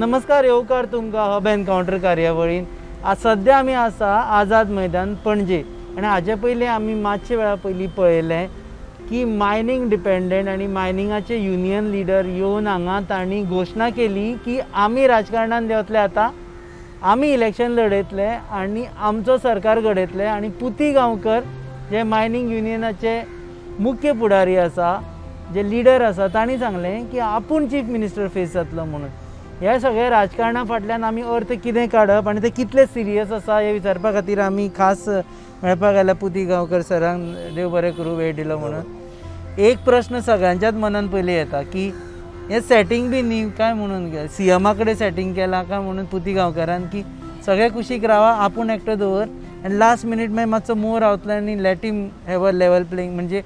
नमस्कार, येवकार तुमकां हब एनकावंटर कार्यावळीन. आज सद्या आमी आसा आझाद मैदान, पणजे आनी हाजे पयलीं आमी मातशे वेळा पयलीं पळयलें की मायनींग डिपेंडंट आनी मायनिंगाचे युनियन लिडर येवन हांगा तांणी घोशणा केली की आमी राजकारणान देंवतले, आतां आमी इलेक्शन लढयतले आनी आमचो सरकार घडयतले. आनी पुती गांवकर जे मायनींग युनियनाचे मुख्य पुढारी आसा, जे लिडर आसा, तांणी सांगलें की आपूण चीफ मिनिस्टर फेस जातलो म्हणून. ह्या सगळ्या राजकारणा फाटल्यान आमी अर्थ कितें काडप आनी ते कितले सिरियस आसा हें विचारपा खातीर आमी खास मेळपाक आयल्या पुती गांवकर सरांक. देव बरें करूं, वेळ दिलो म्हणून. एक प्रश्न सगळ्यांच्याच मनान पयलीं येता की हें सेटींग बी न्ही काय म्हणून, सीएमा कडेन सेटींग केलां काय म्हणून पुती गांवकरान की सगळे कुशीक रावा, आपूण एकटो दवर आनी लास्ट मिनीट मागीर मातसो मोव रावतलो आनी let him have a level playing, म्हणजे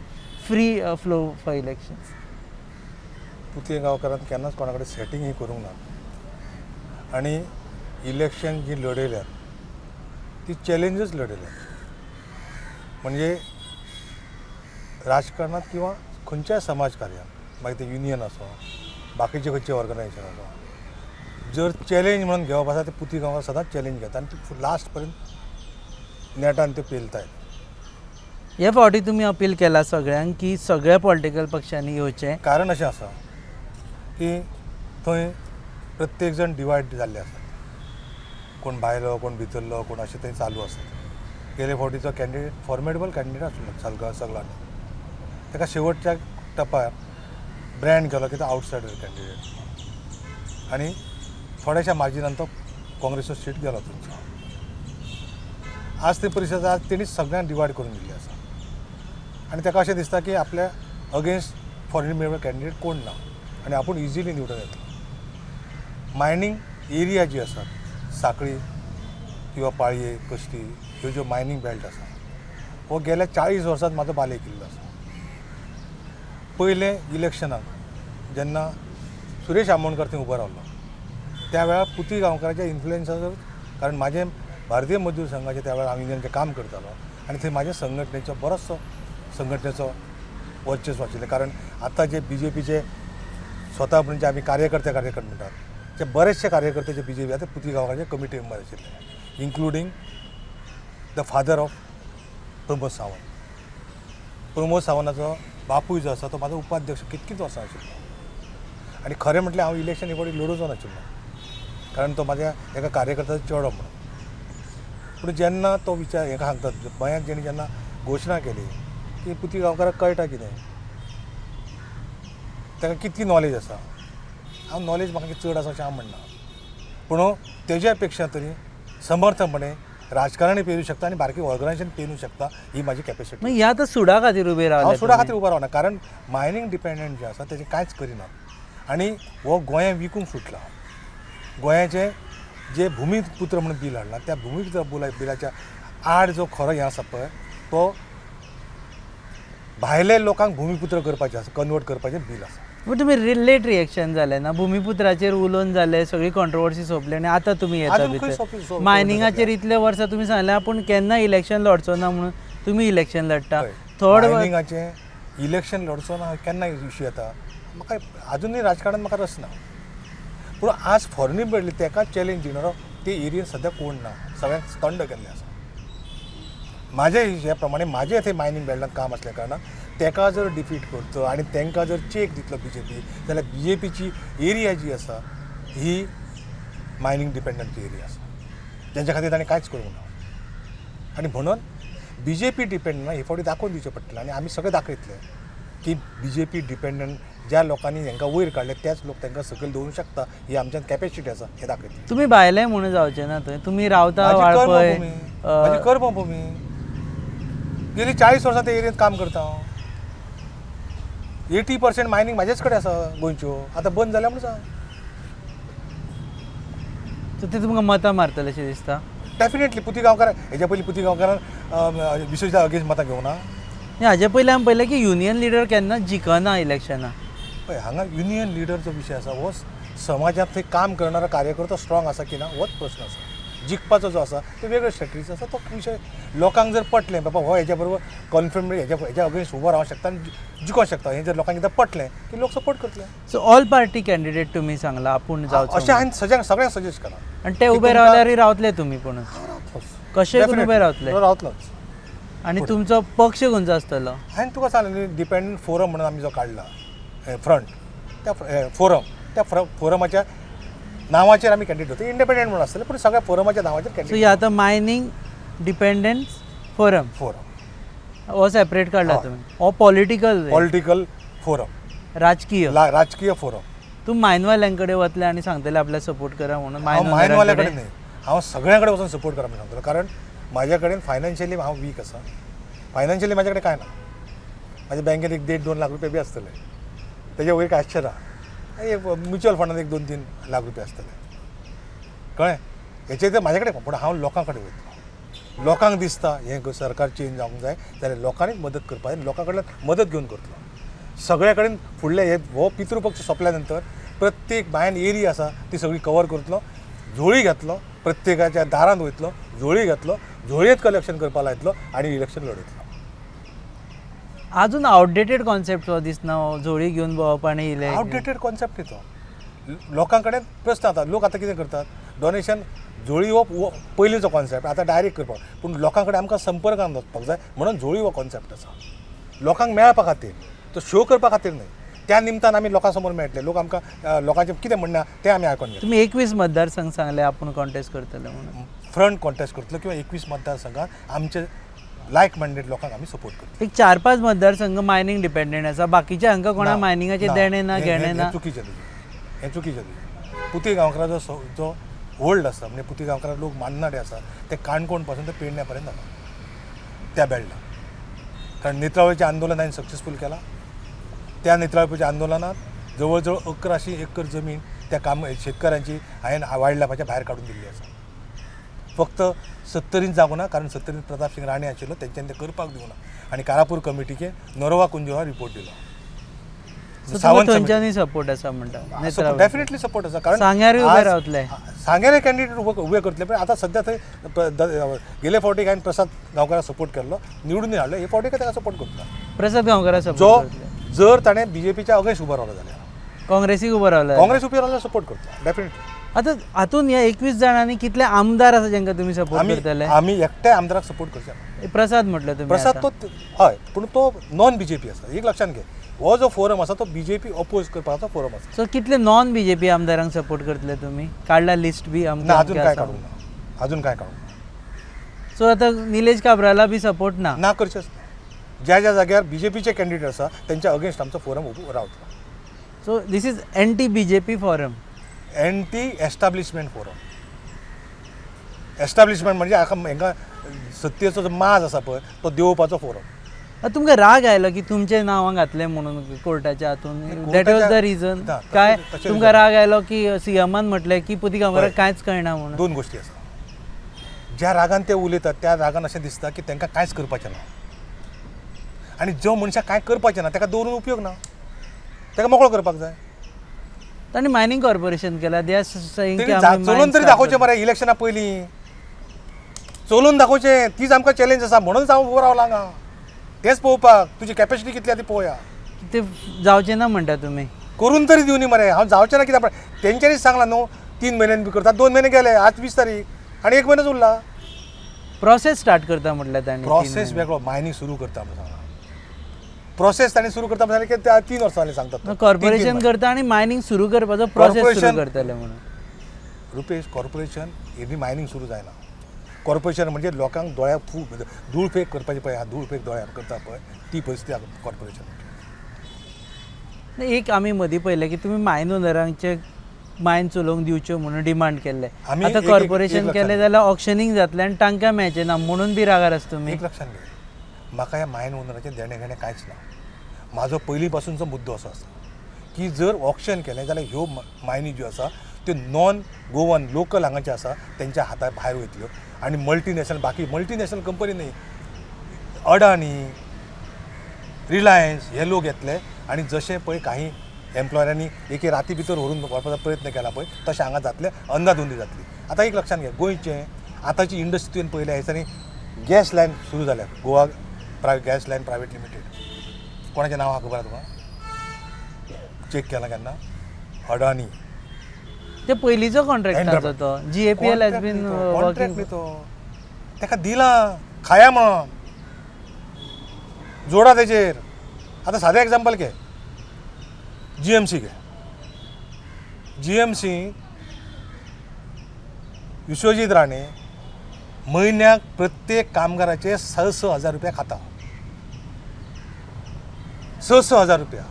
फ्री फ्लो फॉर इलेक्शन्स. पुती गांवकारान केन्नाच कोणा कडेन सेटींग ही करूंक ना आनी इलेक्शन जी लढयल्यात ती चॅलेंजच लढयल्यात. म्हणजे राजकारणात किंवा खंयच्याय समाज कार्यात, मागीर तें युनियन आसूं, बाकीचे खंयचे ऑर्गनायझेशन आसूं, जर चॅलेंज म्हणून घेवप आसा ते पुती गांवकार सदांच चॅलेंज घेता आनी ती लास्ट पर्यंत नेटान त्यो पेलताय. हे फावटी तुमी अपील केला सगळ्यांक की सगळ्या पॉलिटिकल पक्षांनी येवचें. कारण अशें आसा की थंय प्रत्येक जाण डिवायड जाल्ले आसात. कोण भायलो, कोण भितरलो, कोण, अशें थंय चालू आसा. गेले फावटीचो कॅन्डिडेट फॉर्मेडेबल कॅन्डिडेट आशिल्लो सगळ्यांनी ताका शेवटच्या टप्प्यार ब्रँड केलो की तो आउटसायडर कॅन्डिडेट आनी थोड्याशा मार्जिनान तो काँग्रेसीचो सीट गेलो थंयचो. आज ती परिस्थिती, आज तेणी सगळ्यांक डिवायड करून दिल्ली आसा आनी ताका अशें दिसता की आपल्या अगेन्स्ट फॉर्मेडेबल कॅन्डिडेट कोण ना आनी आपूण इजिली निवडून येतलो. मायनींग एरिया जी आसा, साखळी किंवा पाळये, कश्टी, ह्यो ज्यो मायनींग बेल्ट आसा, हो गेल्या 40 वर्सांत म्हाजो बाले किल्लो आसा. पयलें इलेक्शनाक जेन्ना सुरेश आमोणकर थंय उबो रावलो, त्या वेळार पुती गांवकाराच्या इन्फ्लुएन्साचो, कारण म्हाजें भारतीय मजदूर संघाचें त्या वेळार हांव युनियनाचें काम करतालो आनी थंय म्हाज्या संघटनेचो बरोचसो संघटनेचो वर्चस्व आशिल्लें. कारण आतां जे बीजेपीचे स्वता म्हणजे आमी कार्यकर्ते कार्यकर्ते म्हणटात, ते बरेचशे कार्यकर्ते जे बीजेपी आतां पुती गांवकाराचे कमिटी मेंबर आशिल्ले, including the father of Pramod Sawant. Pramod सावंताचो बापूय जो आसा तो म्हाजो उपाध्यक्ष कितकींच वर्सां आशिल्लो आनी खरें म्हटल्यार हांव इलेक्शन हे फावटी लडोवचो नाशिल्लो, कारण तो म्हाज्या एका कार्यकर्त्याचो चेडो म्हणून. पूण जेन्ना तो विचार हेका सांगतात, गोंयांत जेणी जेन्ना घोशणा केली की पुती गांवकाराक कळटा कितें, ताका कितली नॉलेज आसा, हांव नॉलेज म्हाका चड आसा अशें हांव म्हणना, पूण तेज्या पेक्षा तरी समर्थपणे राजकारणी पेरू शकता आनी बारकी ऑर्गनायझेशन पेरू शकता, ही म्हाजी कॅपेसिटी. मग ह्या आतां सुडा खातीर उबे हांव रावले सुडा तुमी. खातीर उबो रावना, कारण मायनींग डिपेंडंट जे आसा तेजें कांयच करिना आनी हो गोंया विकूंक सुटला. गोंयाचें जे भुमीपुत्र म्हणून बील हाडलां, त्या भुमीपुत्र बिलाच्या आड जो खरो हें आसा पळय, तो भायले लोकांक भुमीपुत्र करपाचें आसा, कन्वर्ट करपाचें बील आसा. पूण तुमी लेट रिएक्शन जालें ना? भुमीपुत्राचेर उलोवन जालें, सगळी कॉन्ट्रोवर्सी सोंपली आनी आतां तुमी येता अजून खंय भितर. सोंपली मायनिंगाचेर इतले वर्सां तुमी सांगलें आपूण केन्ना इलेक्शन लढचो ना म्हणून, तुमी इलेक्शन लढटा थोड. मायनिंगाचें इलेक्शन लढचो ना केन्ना इश्यू येता, म्हाका अजुनूय राजकारणात म्हाका रस ना. पूण आज फॉरेन पडली तेका चॅलेंज दिणारो ते एरियेन सद्या कोण ना. सगळ्यांक थंड केल्लें आसा. म्हाज्या ह्या प्रमाणे म्हाजें थंय मायनींग बेल्टान काम आसल्या कारणान तेका जर डिफीट करचो आनी तांकां जर चेक दितलो बीजेपी जाल्यार बीजेपीची एरिया जी आसा ही मायनींग डिपेंडंट एरिया आसा, तेंच्या खातीर ताणें कांयच करूंक ना. आनी म्हणून बीजेपी डिपेंडंट हे फावटी दाखोवन दिवचें पडटलें आनी आमी सगळें दाखयतले की बीजेपी डिपेंडंट ज्या लोकांनी हांकां वयर काडले तेच लोक तांकां सकयल दवरूंक शकता, ही आमच्यान कॅपेसिटी आसा हें दाखयतले. तुमी भायले म्हणून जावचे ना थंय, तुमी रावता म्हाजी वाळपय. कर्मभूमी, म्हाजी कर्मभूमी. गेली 40 वर्सां त्या एरियेंत काम करता हांव. 80% मायनींग म्हाजेच कडेन आसा गोंयच्यो. आतां बंद जाल्या म्हणून सांग. सो ते तुमकां मतां मारतले अशें दिसता? डेफिनेटली. पुती गांवकार हेज्या पयलीं पुती गांवकारान विश्वजिता अगेन्स्ट मतां घेवना? न्ही, हाजे पयलीं आमी पळयलें की युनियन लिडर केन्नाच जिखना इलेक्शनां. पळय, हांगा युनियन लिडरचो विशय आसा, हो समाजांत थंय काम करणारो कार्यकर्तो स्ट्रॉंग आसा की ना होच प्रश्न आसा. जिखपाचो जो आसा तो वेगळो स्ट्रेटजी आसा. तो विशय लोकांक जर पटलें बाबा हो हेज्या बरोबर कॉन्फिडंट हेज्या अगेन्स्ट उबो रावंक शकता आनी जिखोंक शकता, हें जर लोकांक एकदां पटलें की लोक सपोर्ट करतले. सो ऑल पार्टी कॅन्डिडेट तुमी सांगला आपूण जावचो. अशें हांवें सगळ्यांक सजेस्ट केलां. आनी ते उबे रावल्यारूय रावतले तुमी, पूण कशें करून उबे रावतले? रावतलोच. आनी तुमचो पक्ष खंयचो आसतलो? हांवें तुका सांगलें, डिपेंडंट फोरम म्हणून आमी जो काडला फ्रंट, त्या फोरम, त्या फोरमाच्या नांवाचेर आमी कॅन्डिडेट होते. इंडिपेंडंट म्हणून आसतले, पूण सगळ्या फोरमाच्या नांवाचेर सो कॅन्डिडेट. हे आतां मायनींग डिपेंडन्स फोरम फोरम हो सेपरेट काडला तुमी, हो पॉलिटिकल? Political forum. राजकीय. राजकीय फोरम. तूं मायनवाल्यां कडेन वतले आनी सांगतले आपल्याक सपोर्ट करा म्हणून? हांव मायनवाल्या कडेन न्हय, हांव सगळ्यां कडेन वचून सपोर्ट करा म्हणून सांगतलो, कारण म्हाज्या कडेन फायनान्शियली हांव वीक आसा. फायनान्शियली म्हाज्या कडेन कांय ना. म्हाज्या बँकेत एक 1.5-2 लाख रुपया बी आसतले, तेजे वयर कांय आसचें ना. एक म्युच्युअल फंडान एक 2-3 लाख रुपया आसतले, कळ्ळें? हेचेर तर म्हाजे कडेन, पूण हांव लोकां कडेन वयतलो. लोकांक दिसता हें सरकार चेंज जावंक जाय जाल्यार लोकांनीच मदत करपाक जाय, लोकां कडल्यान मदत घेवन करतलो. सगळ्या कडेन फुडले हे हो पितृपक्ष सोंपल्या नंतर प्रत्येक बायन एरिया आसा ती सगळी कवर करतलो, झोळी घेतलो, प्रत्येकाच्या दारांत वयतलो, झोळी घेतलो, झोळयेंत कलेक्शन करपाक लायतलो आनी इलेक्शन लडयतलो. अजून आउटडेटेड कॉन्सेप्ट हो दिसना, हो झोळी घेवन भोंवप आनी इले आउटडेटेड कॉन्सेप्ट न्ही तो. लोकां कडेन प्रस्न आतां लोक आतां कितें करतात, डोनेशन झोळी हो पयलींचो कॉन्सेप्ट आतां डायरेक्ट करपाक, पूण लोकां कडेन आमकां संपर्कान वचपाक जाय म्हणून झोळी हो कॉन्सेप्ट आसा, लोकांक मेळपा खातीर, तो शो करपा खातीर न्हय. त्या निमतान आमी लोकां समोर मेळटले, लोक आमकां लोकांचें कितें म्हणणें आहा तें आमी आयकून घेतले. तुमी 21 मतदारसंघ सांगले आपूण कॉन्टेस्ट करतले म्हणून. फ्रंट कॉन्टेस्ट करतलो किंवा 21 मतदारसंघात आमचे लायक मायंडेड लोकांक आमी सपोर्ट करतले. एक 4-5 मतदारसंघ मायनींग डिपेंडंट आसा, बाकीच्या हांकां कोणा मायनिंगाचें देणें ना घेणें ना. हें चुकीचें तुजें, हें चुकीचें तुजें. पुती गांवकाराचो जो होल्ड आसा, म्हणजे पुती गांवकाराक लोक मानणारे आसा, ते काणकोण पासून ते पेडण्या पर्यंत आसा त्या बेल्टान. कारण नेत्रावळीचें आंदोलन हांवें सक्सेसफूल केलां. त्या नेत्रावळीच्या आंदोलनात जवळ जवळ 1100 एकर जमीन त्या काम शेतकऱ्यांची हांवें वायल्ड लायफाच्या भायर काडून दिल्ली आसा. फक्त सत्तरीन जावंक ना, कारण सत्तरीन प्रताप सिंग राणे आशिल्लो, तेंच्यांनी तें करपाक दिवंक ना आनी कारापूर कमिटीचे नरोवा कुंजोहा रिपोर्ट दिलो. सो तुमकां थंयच्यानूय सपोर्ट आसा म्हणटा? डेफिनेटली सपोर्ट आसा, कारण सांग्यारूय उबे रावतले. सांग्यारूय कॅन्डिडेट उबे करतले, पण आतां सद्या थंय गेले फावटी हांवें प्रसाद गांवकाराक सपोर्ट केल्लो, निवडून हाडलो, हे फावटी ताका सपोर्ट करतलो. प्रसाद गांवकाराक जो सपोर्ट करतले. जर ताणें बीजेपीच्या अगेन्स्ट उबो रावलो जाल्यार, काँग्रेसीक उबो रावलो, काँग्रेस उबे रावल्यार सपोर्ट करतलो डेफिनेटली. आतां हातून ह्या 21 जाणांनी कितले आमदार आसा जांकां तुमी सपोर्ट करतले? आमी एकट्या आमदाराक सपोर्ट करचे ना. प्रसाद म्हटलें तुमी. प्रसाद तो हय, पूण तो नॉन बीजेपी आसा, एक लक्षांत घे. हो जो फोरम आसा तो बीजेपी अपोज करपाचो फोरम आसा. सो कितले नॉन बीजेपी आमदारांक सपोर्ट करतले तुमी? काडला लिस्ट बी? ना, अजून काय काडूंक ना, अजून काय काडूंक ना. सो आतां निलेश काब्राला बी सपोर्ट ना? ना, करचेच ना. ज्या ज्या जाग्यार बीजेपीचे कॅन्डिडेट आसा तेंच्या अगेन्स्ट आमचो फोरम उबो रावतलो. So this is anti BJP forum? Anti establishment forum. Establishment म्हणजे हांकां सत्तेचो जो माज आसा पळय तो देंवोवपाचो फोरम. तुमकां राग आयलो की तुमचें नांवां घातलें म्हणून कोर्टाच्या हातून? That was the reason काय तुमकां राग आयलो की सीएमान म्हटलें की पुती गांवकाराक कांयच कळना म्हणून? दोन गोश्टी आसा. ज्या रागान ते उलयतात त्या रागान अशें दिसता की तांकां कांयच करपाचें ना, आनी जो मनशाक कांय करपाचें ना ताका दवरून उपयोग ना, ताका मोकळो करपाक जाय. तांणी मायनींग कॉर्पोरेशन केला, they are saying की आमी चलोवन तरी दाखोवचें मरे इलेक्शना पयलीं, चलोवन दाखोवचें, तीच आमकां चॅलेंज आसा म्हणूनच हांव उबो रावला हांगा, तेंच पळोवपाक तुजी कॅपेसिटी कितली आसा ती पळोवया. ते जावचें ना म्हणटा तुमी? करून तरी दिवनी मरे. हांव जावचें ना कित्याक, तेंच्यांनीच सांगलां न्हू 3 म्हयन्यांनी बी करता, 2 म्हयने गेले, आज 20 तारीख आनी 1 म्हयनोच उरला. प्रोसेस स्टार्ट करता म्हटल्यार तांणी? प्रोसेस वेगळो, मायनींग सुरू करता म्हणून सांगलां, प्रोसेस तांणी सुरू करता म्हणल्यार की 3 वर्सां जालीं सांगतात. कॉर्पोरेशन करता आनी मायनींग सुरू करपाचो प्रोसेस सुरू करतले म्हणून. रुपेश, कॉर्पोरेशन हेमी मायनींग सुरू जायना. कॉर्पोरेशन म्हणजे लोकांक दोळ्याक धूळ फेक करपाची पळय, धूळ फेक दोळ्याक करता पळय ती परिस्थिती कॉर्पोरेशन. एक आमी मदीं पळयलें की तुमी मायन ओनरांचे मायन चलोवंक दिवच्यो म्हणून डिमांड केल्ले, आतां कॉर्पोरेशन केलें जाल्यार ऑक्शनींग जातलें आनी तांकां मेळचें ना म्हणून बी रागार आसा तुमी? एक लक्षांत घे, म्हाका ह्या मायन ओनराचें देणें घेणें कांयच ना. म्हाजो पयलीं पासूनचो मुद्दो असो आसा की जर ऑक्शन केलें जाल्यार ह्यो मायनी ज्यो आसा त्यो नॉन गोवन लोकल हांगाच्यो आसा तेंच्या हाता भायर वयतल्यो आनी मल्टीनॅशनल, बाकी मल्टीनॅशनल कंपनी न्ही, अडानी, रिलायन्स हे लोक येतले आनी जशें पळय काही एम्प्लॉयरांनी एके राती भितर व्हरून व्हरपाचो प्रयत्न केला पळय तशें हांगा जातलें, अंदाधुंदी जातली. आतां एक लक्षांत घे, गोंयचें आतांची इंडस्ट्री तुवें पळयल्या ह्या दिसांनी गॅस लायन सुरू जाल्या, Goa gas line private limited. कोणाचें नांव आहा खबर आहा तुका? चॅक केलां केन्ना? अडानी. ते पयलींचो कॉन्ट्रॅक्टाचो तो GAPL has been contract working. न्ही तो, ताका दिला खाया म्हणून जोडा तेजेर. आतां सादें एग्जाम्पल घे, जीएमसी घे. जीएमसी विश्वजीत राणे म्हयन्याक प्रत्येक कामगाराचे 6-6 हजार रुपया खाता, 6-6 हजार रुपया.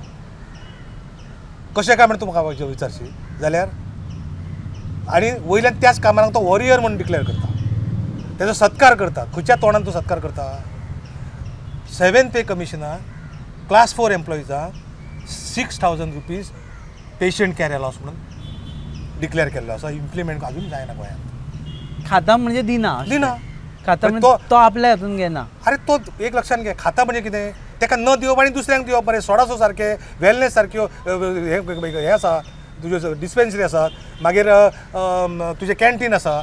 कशें काय म्हण तूं म्हाका विचारशी जाल्यार, आनी वयल्यान त्याच कामगारांक तो वॉरियर म्हणून डिक्लेअर करता, तेजो सत्कार करता. खंयच्या तोंडान तूं सत्कार करता? सेवन पे कमिशनान क्लास 4 एम्प्लॉइजांक 6,000 rupees patient care allowance म्हणून डिक्लेअर केल्लो आसा. इम्प्लिमेंट अजून जायना गोंयांत. खाता म्हणजे दिना अशें. दिना. खाता पण म्हणजे तो आपल्या हातून घेना. अरे तो एक लक्षात घे, खाता म्हणजे कितें, ताका न दिवप आनी दुसऱ्यांक दिवप मरे. सोडासो सारके वेलनेस सारक्यो हे हे आसा, तुज्यो डिस्पेन्सरी आसात, मागीर तुजें कॅन्टीन आसा,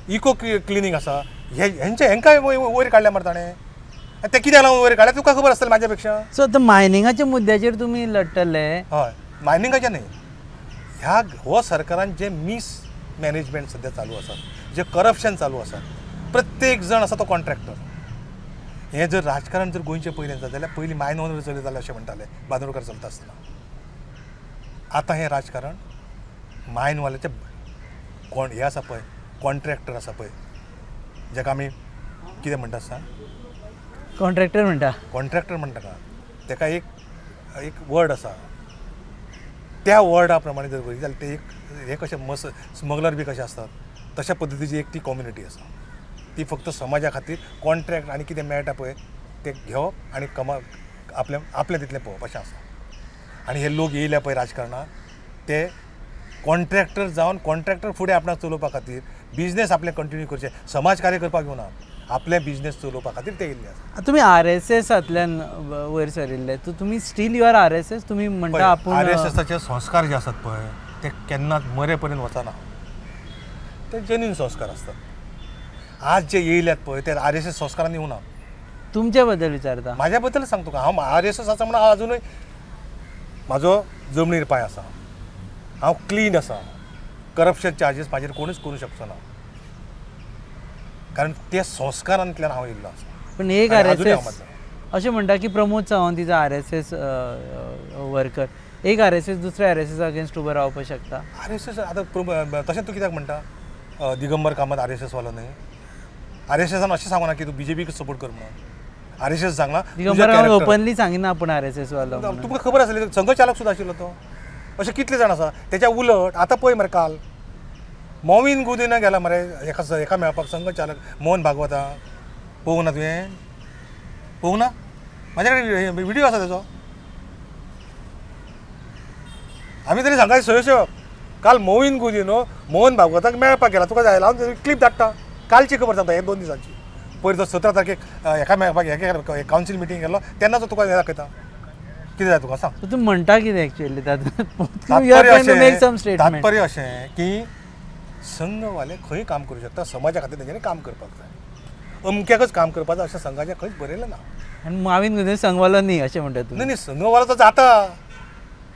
इको क्लिनींग आसा, हे हेंचे हेंकां वयर काडल्या मरे ताणें. आनी ते कित्याक लागून वयर काडल्या तुका खबर आसतलें म्हाज्या पेक्षा. सो आतां मायनिंगाच्या मुद्द्याचेर तुमी लडटले? हय, मायनिंगाचें न्ही, ह्या हो सरकारान जें मीस मॅनेजमेंट सद्या चालू आसा, जें करप्शन चालू आसा, प्रत्येक जाण आसा तो कॉन्ट्रॅक्टर. हें जर राजकारण जर गोंयचें पयलें जाता जाल्यार पयलीं मायन ओनर चलयताले अशें म्हणटाले, बांदोडकर चलता आसतना. आतां हें राजकारण मायनवाल्याचें कोण हे आसा पळय, कॉन्ट्रॅक्टर आसा पळय, जाका आमी कितें म्हणटा सांग? कॉन्ट्रॅक्टर म्हणटा. कॉन्ट्रॅक्टर म्हणटा का, ताका एक एक वर्ड आसा, त्या वर्डा प्रमाणे जर पळयत जाल्यार ते एक हे कशे मस स्मगलर बी कशे आसतात तशा पद्दतीची एक ती कम्युनिटी आसा. ती फक्त समाजा खातीर कॉन्ट्रॅक्ट आनी कितें मेळटा पळय तें घेवप आनी कमा आपलें आपलें तितलें पळोवप अशें आसा. आनी हे लोक येयले पळय राजकारणात, ते कॉन्ट्रॅक्टर जावन कॉन्ट्रॅक्टर फुडें आपणाक चलोवपा खातीर बिजनेस आपलें कंटिन्यू करचें, समाज कार्य करपाक येवना, आपलें बिजनेस चलोवपा खातीर ते येयल्ले आसा. तुमी आरएसएसांतल्यान वयर सरिल्ले, सो तुमी स्टील you R RSS, तुमी म्हणटा आपूण? आर एस एसाचे संस्कार जे आसात पळय ते केन्नाच मरे पर्यंत वचना, ते जेन्यून संस्कार आसतात. आज जे येयल्यात पळय ते आर एस एस संस्कारान येवना. तुमचे बद्दल विचारता. म्हाज्या बद्दल सांग तुका, हांव आर एस एस आसा म्हणून हांव अजुनूय म्हाजो जमनीर पांय आसा, हांव क्लीन आसा, करप्शन चार्जीस म्हाजेर कोणूच करूंक शकचो ना, कारण ते संस्कारांतल्यान हांव येयल्लो आसा. पण एक आनी आर एस अजुनूय हांव एस मानता. अशें म्हणटा की Pramod Sawant is RSS worker. एक आरएसएस दुसऱ्या आरएसएस अगेन्स्ट उबो रावपाक शकता? आर एस एस आतां तशें तूं कित्याक म्हणटा? Digambar Kamat R S S वालो न्ही? आर एस एसान अशें सांगूना की तूं बीजेपीक सपोर्ट कर म्हणून. आर एस एस सांगला दिगंबर कामत ओपनली सांगिना आपूण आरएसएस वालो म्हणून. तुमकां खबर आसली, संघचालक सुद्दां आशिल्लो तो. अशें कितले जाण आसा. तेच्या उलट आतां पळय मरे, काल मॉवीन गुदिन्हो गेला मरे एका हेका मेळपाक, संघचालक मोहन भागवता. पळोवंक ना तुवें? पळोवंक ना? म्हाज्या कडेन व्हिडियो आसा तेजो. आमी तरी सांगा स्वयंसेवक काल मोविन गुदिन्हो मोहन भागवताक मेळपाक गेला. तुका जाय हांव क्लिप धाडटा. कालची खबर सांगता, हे 2 दिसांची. पयर तो 17 तारखेक हेका मेळपाक हेका कावन्सील मिटींग गेल्लो तेन्नाचो तुका हें दाखयता. कितें जाय तुका सांग. सो तूं म्हणटा कितें एक्चुअली तातूंत? तात्पर्य मेक सम अशें स्टेटमेंट. तात्पर्य अशें की संघवाले खंय काम करूं शकता, समाजा खातीर तेंच्यांनी काम करपाक जाय. अमक्याकच काम करपाक जाय अशें संघाचें खंयच बरयलें ना. आनी माविन गुदिन्हो संघवालो न्ही अशें म्हणटा तूं? न्ही न्ही, संघवालो तो जाता,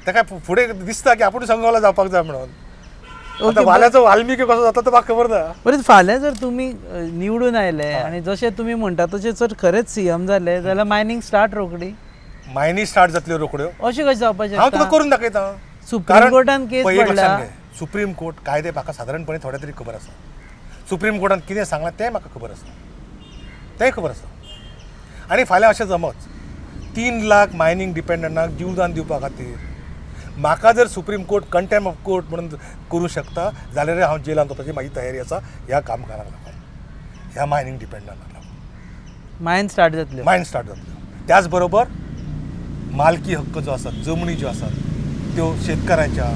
ताका फुडें दिसता की आपूण संघवालो जावपाक जाय म्हणून. आतां वाल्याचो वाल्मिकी कसो जाता तो म्हाका खबर ना. बरें, फाल्यां जर तुमी निवडून आयले आनी जशें तुमी म्हणटा तशें जर खरेंच सीएम जाले जाल्यार मायनींग स्टार्ट रोखडी? मायनी स्टार्ट जातल्यो रोखड्यो. अशें कशें जावपाक हांव तुका शकता? करून दाखयता. सुप्रीम कारण कोर्टान केस पळय, एक पडला. लक्षांत घे, सुप्रीम कोर्ट कायदे म्हाका सादारणपणे थोडे तरी खबर आसा. सुप्रीम कोर्टान कितें सांगलां तें म्हाका खबर आसा, तेंय खबर आसा. आनी फाल्यां अशें जमच 3 लाख मायनींग डिपेंडंटांक जीवदान दिवपा खातीर म्हाका जर supreme court contempt of court म्हणून करूं शकता जाल्यार हांव जेलांत वचपाची म्हाजी तयारी आसा. ह्या कामगारांक लागून, ह्या मायनींग डिपेंडंटांक लागून मायन स्टार्ट जातल्यो. मायन स्टार्ट जातल्यो. त्याच बरोबर मालकी हक्क जो आसात, जमनी ज्यो आसात त्यो शेतकारांच्या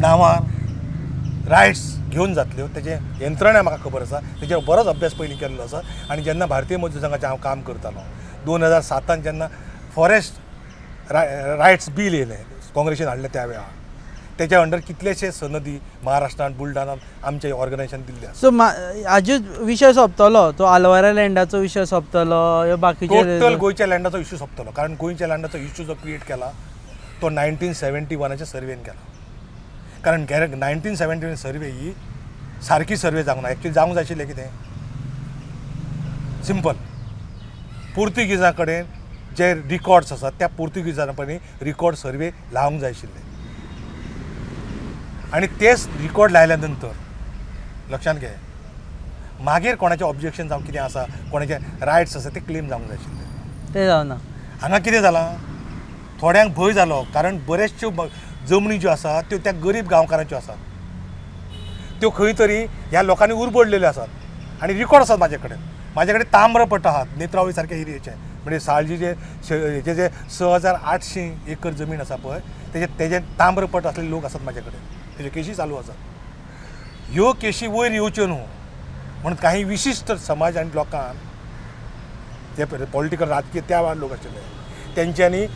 नांवार रायट्स घेवन जातल्यो. तेजे यंत्रणा म्हाका खबर आसा, तेजेर बरोच अभ्यास पयलीं केल्लो आसा. आनी जेन्ना भारतीय मजदूर संघाचें हांव काम करतालो 2007 जेन्ना फॉरेस्ट रायट्स बील येयलें, काँग्रेसीन हाडलें त्या वेळार, तेच्या अंडर कितलेशे सनदी महाराष्ट्रान, बुलढाणान आमचे ऑर्गनायझेशन दिल्ले आसा. सो हाजो विशय सोंपतलो तो, आलवारा लँडाचो विशय सोंपतलो, ह्यो बाकीचे? टोटल गोंयच्या लँडाचो इश्यू सोंपतलो, कारण गोंयच्या लँडाचो इश्यू जो क्रिएट केला तो 1971च्या सर्वेन केला. कारण 1971 सर्वे ही सारकी सर्वे जावंक ना. एक्चुअली जावंक जाय आशिल्लें कितें सिंपल, पुर्तुगीजां कडेन जे रिकॉर्ड्स आसात त्या पुर्तुगीजां पयलीं रिकॉर्ड सर्वे लावंक जाय आशिल्ले आनी तेच रिकॉर्ड लायल्या नंतर, लक्षांत घे, मागीर कोणाचें ऑब्जेक्शन जावं कितें आसा, कोणाचे रायट्स आसा ते क्लेम जावंक जाय आशिल्ले. ते जावना. हांगा कितें जालां, थोड्यांक भंय जालो, कारण बऱ्याचश्यो जमनी ज्यो आसा त्यो त्या गरीब गांवकारांच्यो आसात, त्यो खंय तरी ह्या लोकांनी उरबडलेल्यो आसात आनी रिकॉर्ड आसात म्हाजे कडेन. म्हाजे कडेन ताम्रपट आहात नेत्रावळी सारक्या एरियेचे, म्हणजे साळजी जे जे 6800 एकर जमीन आसा पळय तेजे ताम्रपट आसलेले लोक आसात म्हाजे कडेन. तेज्यो केशी चालू आसात. ह्यो केशी वयर येवच्यो न्हू म्हणून काही विशिश्ट समाज आनी लोकांक, जे पॉलिटिकल राजकीय त्या वेळार लोक आशिल्ले, तेंच्यांनी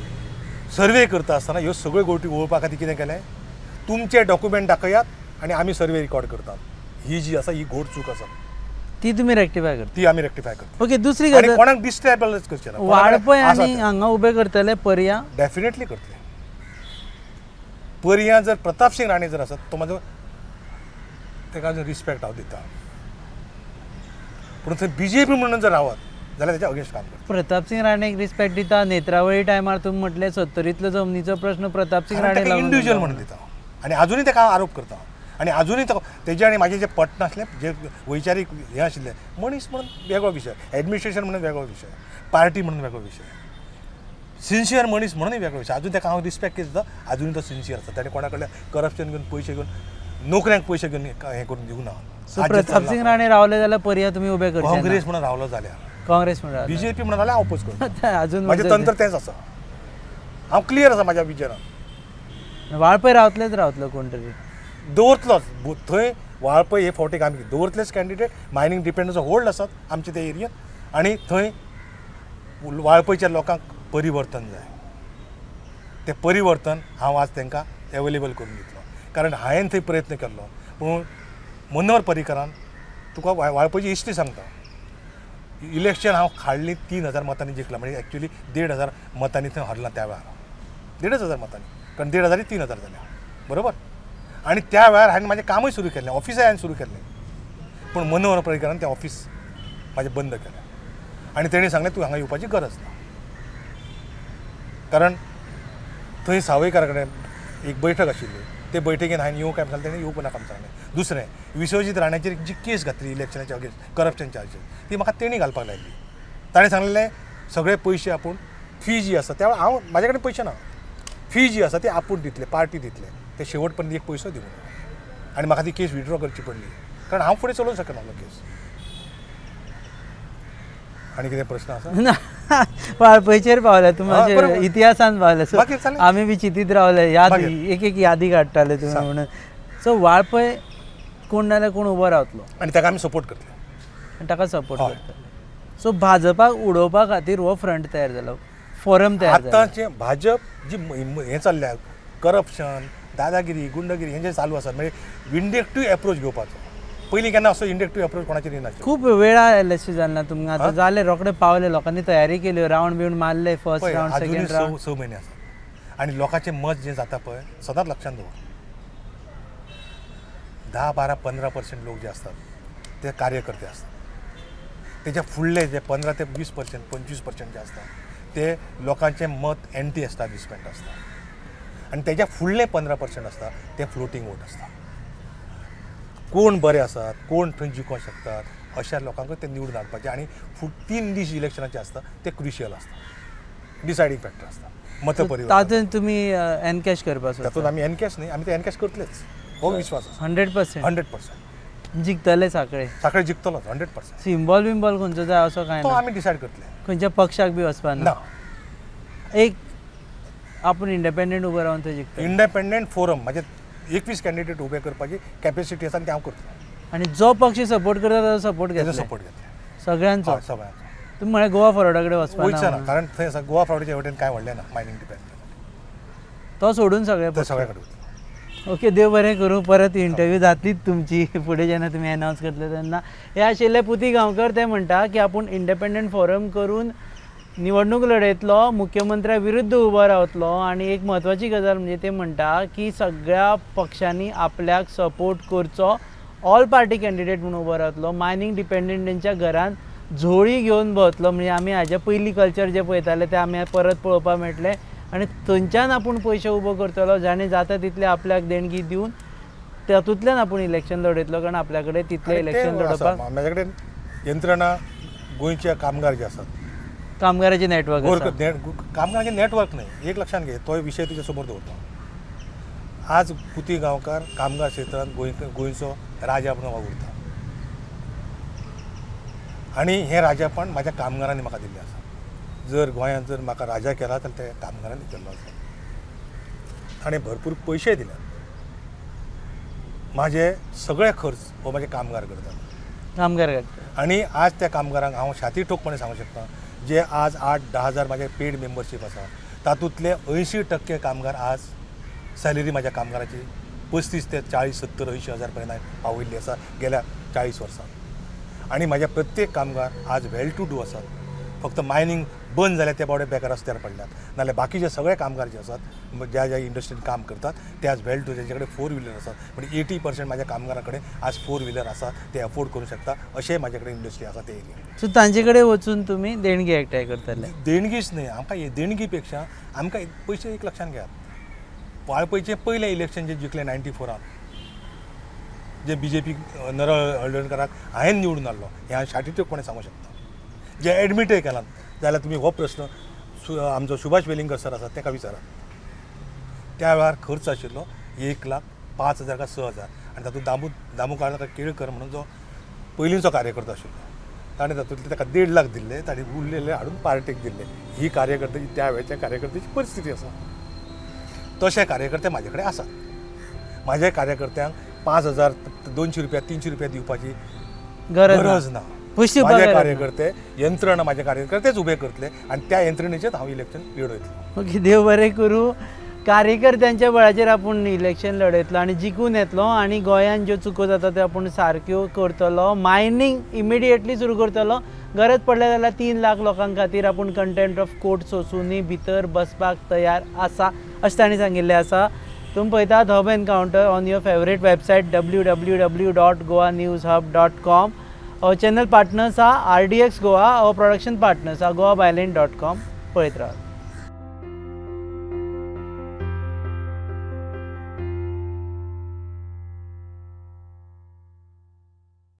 सर्वे करता आसतना ह्यो सगळ्यो गोश्टी वळोवपा खातीर कितें केलें, तुमचे डॉक्युमेंट दाखयात आनी आमी सर्वे रिकॉर्ड करतात. ही जी आसा ही घोड चूक आसा. ती तुमी रेक्टिफाय करता? ती आमी रेक्टिफाय करता. ओके, दुसरी आनी गजाल, कोणाक डिस्ट्रेबलच करचें ना. वाळपय आनी हांगा उबे करतले पर्या? डेफिनेटली करतले. पर्या जर प्रताप सिंग राणे जर आसत, तो म्हाजो ताका अजून रिस्पेक्ट हांव दिता, पूण थंय बीजेपी म्हणून जर रावत जाल्यार तेच्या अगेन्स्ट काम करता. प्रतापसिंग राणेक रिस्पेक्ट दिता. नेत्रावळी टायमार तुमी म्हटलें सत्तरीतलो जमनीचो प्रश्न प्रतापसिंग कारण राणे ताका लागून इंडिविज्युअल जालो. म्हणून दिता आनी आजुनूय ताका हांव आरोप करता आनी आजुनूय तो तेजे आनी म्हाजें जें पटनासलें, जे वैचारीक हें आशिल्लें, मनीस म्हणून वेगळो विशय, एडमिनिस्ट्रेशन म्हणून वेगळो विशय, पार्टी म्हणून वेगळो विशय, सिन्सियर मनीस म्हणूनय वेगळो विशय. आजून ताका हांव रिस्पेक्ट दिता, आजुनूय तो सिन्सियर आसा. ताणें कोणा कडल्यान करप्शन घेवन, पयशे घेवन, नोकऱ्यांक पयशे घेवन हें करून दिवना. सो प्रतापसिंग राणे रावले जाल्यार पर्या तुमी उबे करचे ना? काँग्रेस म्हणून रावलो जाल्यार. काँग्रेस म्हणून रावले. बीजेपी म्हणून जाल्यार हांव अपोज करता. अजून म्हाजें तंत्र तेंच आसा, हांव क्लियर आसा म्हाज्या विजनान. वाळपय रावतलेच, रावतलो कोण तरी. दवरतलोच. थंय वाळपय हे फावटीक आमी दवरतलेच कॅन्डिडेट. मायनींग डिपेंडन्सो होल्ड आसात आमचे ते एरियेंत आनी थंय वाळपयच्या लोकांक परिवर्तन जाय. तें परिवर्तन हांव आज तांकां एवेलेबल करून दितलो, कारण हांवें थंय प्रयत्न केल्लो. पूण मनोहर पर्रीकरान, तुका वाळपयची हिस्ट्री सांगता, इलेक्शन हांव हाडली 3000 मतांनी जिखला, म्हणजे एक्चुली 1500 मतांनी थंय हरला त्या वेळार, 1500 मतांनी, कारण 1500 3000 जाल्या बरोबर. आनी त्या वेळार हांवें म्हाजें कामूय सुरू केल्लें, ऑफिसूय हांवें सुरू केल्लें, पूण मनोहर पर्रीकरान तें ऑफीस म्हाजें बंद केलें आनी तेणी सांगलें तूं हांगा येवपाची गरज ना, कारण थंय सावयकारा कडेन एक बैठक आशिल्ली, ते बैठकेन हांवें येवंक काय सांगलें, तेणें येवपा नाका म्हूण सांगलें. दुसरें, विश्वजीत राण्याचेर जी केस घातली इलेक्शनाच्या अगेन्स्ट करप्शन चार्जीस, ती म्हाका तेणी घालपाक लायली. ताणें सांगलें सगळे पयशे आपूण, फी जी आसा त्या वेळार हांव म्हाजे कडेन पयशे ना, फी जी आसा ती आपूण दितले, पार्टी दितले, ते शेवट पर्यंत एक पयसो दिवंक ना आनी म्हाका ती केस विड्रॉ करची पडली, कारण हांव फुडें चलोवंक शकनासलो केस. आनी कितें प्रश्न आसा? ना, वाळपयचेर पावले तुमी, हा, अशे बरोबर. इतिहासान पावले. सो मागीर चालेल. आमी बी चिंतीत रावले याद मागीर. एक एक यादी काडटाले तुमी सांग. म्हणून. सो वाळपय कोण ना जाल्यार कोण उबो रावतलो आनी ताका आमी सपोर्ट करतले. आनी ताका सपोर्ट हय. करतले. सो भाजपाक उडोवपा खातीर हो फ्रंट तयार जालो, फोरम तयार जालो. आतांचे भाजप जी हें चल्ल्या, करप्शन, दादागिरी, गुंडगिरी हें जें चालू आसा, म्हणजे विंडेक्टीव एप्रोच घेवपाचो. पयलीं केन्ना असो इंडक्टीव एप्रोच कोणाचेर येनाशिल्लो. खूब वेळा आयले जालें ना तुमकां, आतां जालें, रोखडे पावले, लोकांनी तयारी केली, रावंड बिवंड मारले, फर्स्ट पळय रावंड, आजुनूय सेकंड रावंड. स म्हयने आसात आनी लोकांचें मत जें जाता पळय, सदांच लक्षांत दवर, 10, 12, 15% लोक जे आसतात ते कार्यकर्ते आसतात. तेच्या फुडले जे 15 ते 20%, 25% जे आसता ते लोकांचें मत एंटी एस्टाब्लिशमेंट आसता आनी तेच्या फुडले 15% आसता ते फ्लोटींग वोट आसता. कोण बरे आसात, कोण थंय जिखोंक शकतात, अशा लोकांक ते निवडून हाडपाचे. आनी 3 दीस इलेक्शनाचे आसता ते क्रुशियल आसता, डिसायडींग फॅक्टर आसता मतपरिवर्तन. तातूंत तुमी एनकॅश करपाक तातूंत सोदता? आमी एनकॅश न्ही, आमी ते एनकॅश करतलेच, हो विश्वास आसा. 100%? 100%. जिखतले साखळे? साखळे जिखतलोच, 100%. सिम्बॉल बिम्बॉल खंयचो जाय असो कांय तो ना? आमी डिसायड करतले. खंयच्या पक्षाक बी वचपा ना. ना? एक आपूण इंडिपेंडंट उबो रावन थंय जिखतले? इंडिपेंडंट फोरम, म्हणजे 21 कॅन्डिडेट उबे करपाची कॅपेसिटी आसा आनी ते हांव करतलो. आनी जो पक्ष सपोर्ट करता ताचो सपोर्ट तेजो घेतले? सपोर्ट घेतले. सगळ्यांचो? हय, सगळ्यांचो. तुमी म्हळें गोवा फॉरवर्डा कडेन वचपा वयचो ना ना म्हणून. कारण थंय आसा गोवा फॉरवर्डाच्या वटेन कांय व्हडलें ना मायनींग डिपार्टमेंट. तो सोडून सगळे ते पक्ष. सगळ्या कडेन वयतलो. ओके, देव बरें करूं. परत इंटरव्यू जातलीच तुमची फुडें जेन्ना तुमी एनावन्स करतले तेन्ना. हे आशिल्ले पुती गांवकर. ते म्हणटा की आपूण इंडिपेंडंट फोरम करून निवडणूक लढयतलो, मुख्यमंत्र्या विरुद्ध उबो रावतलो. आनी एक म्हत्वाची गजाल म्हणजे ते म्हणटा की सगळ्या पक्षांनी आपल्याक सपोर्ट करचो, ऑल पार्टी कॅन्डिडेट म्हणून उबो रावतलो, मायनींग डिपेंडंटांच्या घरान झोळी घेवन भोंवतलो. म्हणजे आमी हाज्या पयलीं कल्चर जें पळयताले तें आमी परत पळोवपाक मेळटलें आनी थंयच्यान आपूण पयशे उबो करतलो, जाणें जाता तितले आपल्याक देणगी दिवन तातूंतल्यान आपूण इलेक्शन लढयतलो, कारण आपल्या कडेन तितलें आनी ते इलेक्शन आसा, लढोवपाक म्हाजे कडेन यंत्रणा गोंयचे कामगार जे आसात, कामगाराचें नेटवर्क आसा. कामगारांचें नेटवर्क न्हय, एक लक्षांत घे, तोय विशय तुज्या समोर दवरता. आज पुती गांवकार कामगार क्षेत्रांत गोंयचो राजा म्हणून वावुरता आनी हें राजापण म्हाज्या कामगारांनी म्हाका दिल्लें आसा. जर गोंयांत जर म्हाका राजा केला जाल्यार ते कामगारांनी केल्लो आसा. ताणें भरपूर पयशे दिल्यात. म्हाजे सगळे खर्च हो म्हाजे कामगार करतात. कामगार करता. आनी आज त्या कामगारांक हांव छाती ठोकपणे सांगूंक शकता, जे आज 8-10 हजार म्हाजे पेड मेंबरशीप आसा तातूंतले 80% कामगार आज सॅलरी म्हाज्या कामगाराची 35 ते 40, 70, 80 हजार पर्यंत हांवें पावयल्ली आसा गेल्या 40 वर्सां. आनी म्हाज्या प्रत्येक कामगार आज वेल टू do आसात. फक्त मायनींग बंद जाल्यार ते बावडे बेकार रस्त्यार पडल्यात, नाल्यार बाकीचे सगळे कामगार जे आसात ज्या ज्या इंडस्ट्रीन काम करतात ते आज वेल टू, तेंचे कडेन फोर व्हिलर आसात. म्हणजे 80% म्हाज्या कामगारां कडेन आज फोर व्हिलर आसा, ते अफोर्ड करूंक शकता अशें म्हाजे कडेन इंडस्ट्री आसा ते एरियेन. सो तांचे कडेन वचून तुमी देणगी एकठांय करतले? देणगीच न्हय, आमकां हे देणगी पेक्षा आमकां पयशे एक लक्षांत घेयात, वाळपयचें पयलें इलेक्शन जें जिखलें 94 जे बीजेपी नरळ हळदणकराक हांवें निवडून हाडलो, हें हांव शाटिटोकपणे सांगूंक शकता. जे एडमिटय केलां जाल्यार तुमी हो प्रस्न आमचो सुभाष वेलिंगकर सर आसा ताका विचारात. त्या वेळार खर्च आशिल्लो 1,05,000 काय 6,000 आनी तातूंत दामू केळकर म्हणून जो पयलींचो कार्यकर्तो आशिल्लो ताणें तातूंतले ताका 1.5 लाख दिल्ले, ताणें उरलेले हाडून पार्टेक दिल्ले. ही कार्यकर्त्याची त्या वेळच्या कार्यकर्त्याची परिस्थिती आसा. तशे कार्यकर्ते म्हाजे कडेन आसात. म्हाज्या कार्यकर्त्यांक 5,000, 200 रुपया, 300 रुपया दिवपाची गरज ना. गरज ना. पयशे दिवपाक म्हाजे गरज ना. कार्यकर्ते यंत्रणा म्हाजे कार्यकर्तेच उबे करतले आनी त्या यंत्रणेचेच हांव इलेक्शन लडयतलो. ओके, देव बरें करूं. कार्यकर्त्यांच्या बळाचेर आपूण इलेक्शन लढयतलो आनी जिखून येतलो आनी गोंयांत ज्यो चुको जाता त्यो आपूण सारक्यो करतलो, मायनींग इमिडिएटली सुरू करतलो, गरज पडल्या जाल्यार 3 लाख लोकां खातीर आपूण कंटेम्प्ट ऑफ कोर्ट सोंसूनय भितर बसपाक तयार आसा अशें तांणी सांगिल्लें आसा. तुमी पळयतात Hub Encounter on your favourite website www.goanewshub.com. Our channel partners are RDX Goa, our production partners are goabyline.com. पळयत रावात.